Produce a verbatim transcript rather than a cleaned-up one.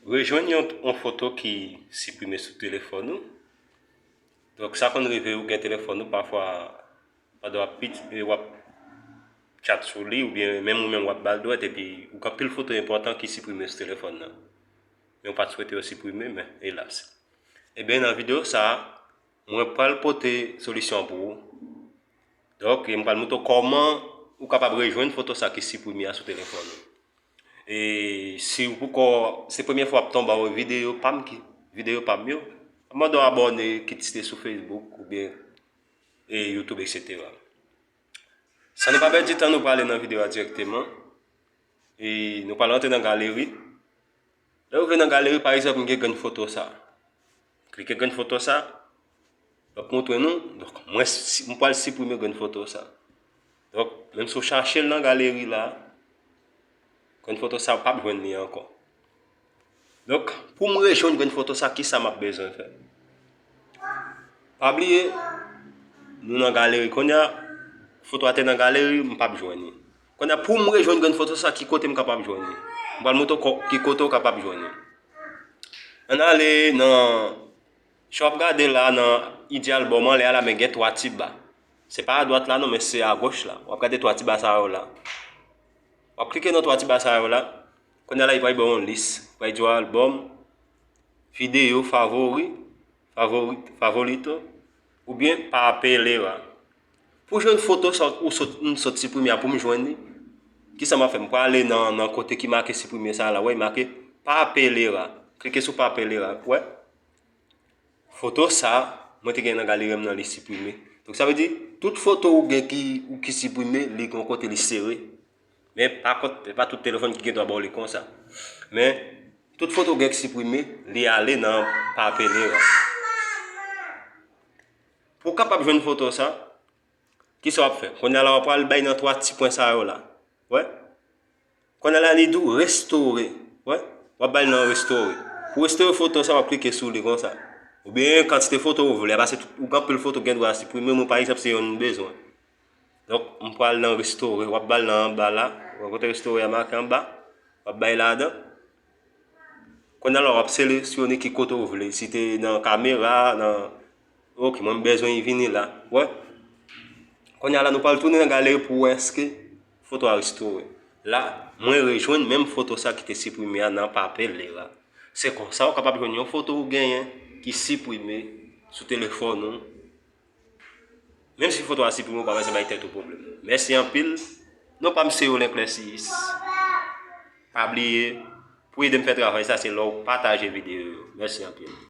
Rejwenn yon, yon foto ki siprime sou telefòn ou. Donk, sa konn rive ou gen telefòn ou, pafwa, pandan w ap pit-, w ap chat sou li, oubyen menm ou menm w ap ba l dwèt, epi ou gen anpil foto enpòtan ki siprime sou telefòn nan. Men ou pa t swete yo siprime, men elas. Ebyen, nan videyo sa a, mwen pral pote solisyon pou ou. Donk, m pral montre w kòman ou kapab rejwenn foto sa ki siprime a sou telefòn ou. E si ou poko, se premye fwa w ap tonbe anwo videyo pa m ki, videyo pa m yo, m ap mande w abòne, kit si te sou Facebook oubyen, e, YouTube, et cetera. San nou pa pèdi tan, nou prale nan videyo a dirèkteman. E nou pral rantre nan galeri. Lè w rive nan galeri, pa egzanp, m gen grenn foto sa. Klike grenn foto sa. L ap montre nou. Donk, mwen, si, m pral siprime grenn foto sa. Donk, menm si w chache l nan galeri la, grenn foto sa, w p ap jwenn li ankò. Donk, pou m rejwenn grenn foto sa, kisa m ap bezwen fè? Pa bliye, nou nan galeri. Kounye a, foto a te nan galeri, m p ap jwenn li. Kounye a, pou m rejwenn grenn foto sa, ki kote m kapab jwenn li? M pral montre w ki kote w kapab jwenn li. Ann ale nan, si w ap gade la nan ide albòm anlè a la, men gen twa ti ba. Se pa adwat la non, men se agoch la. W ap gade twa ti ba sa yo la. W ap klike nan twa ti ba sa yo la. Kounye a la, li pral ba w yon lis. Li pral di w albòm, videyo, favori, favori, favorito, oubyen papelera. Pou jwenn foto sa ou sot, m sot siprime a, pou m jwenn li, kisa m ap fè? M prale nan, nan kote ki make siprime sa la. Wè, make papelera. Klike sou papelera. Wè? Foto sa, mwen te gen nan galeri m nan, li siprime. Donk, sa vle di, tout foto ou gen ki, ou ki siprime, li gen yon kote li sere. Men, pa kont, se pa tout telefòn ki gen dwa ba w li konsa. Men, tout foto ou gen ki siprime, li ale nan papelera. Pou w kapab jwenn foto sa, kisa w ap fè? Kounye a la, w ap pral bay nan twa ti pwen sa yo la. Wè? Kounye a la, li di w restore. Wè? W ap bay nan restore. Pou restore foto sa, w ap klike sou li konsa. Oubyen kantite foto ou vle. Paske tout, ou gen anpil foto gen dwa siprime. Mwen, pa egzanp, se yonn m bezwen. Donk, m pral nan restore. W ap ba l nan anba la. Wè kote restore a make anba. W ap bay ladan. Kounye a la, w ap seleksyone ki kote ou vle. Si te nan kamera, nan, ok, mwen m bezwen vini la. Wè? Kounye a la, nou pral tounen nan galeri pou wè èske foto a restore. La, mwen rejwenn menm foto sa ki te siprime a nan papelera. Se konsa ou kapab jwenn yon foto ou genyen ki siprime sou telefòn ou. Menm si foto a siprime, ou pa bezwen bay tèt ou pwoblèm. Mèsi anpil. Non pa m se Yolin Clèsis. Pa bliye, pou ede m fè travay sa, se lè w pataje videyo yo. Mèsi anpil.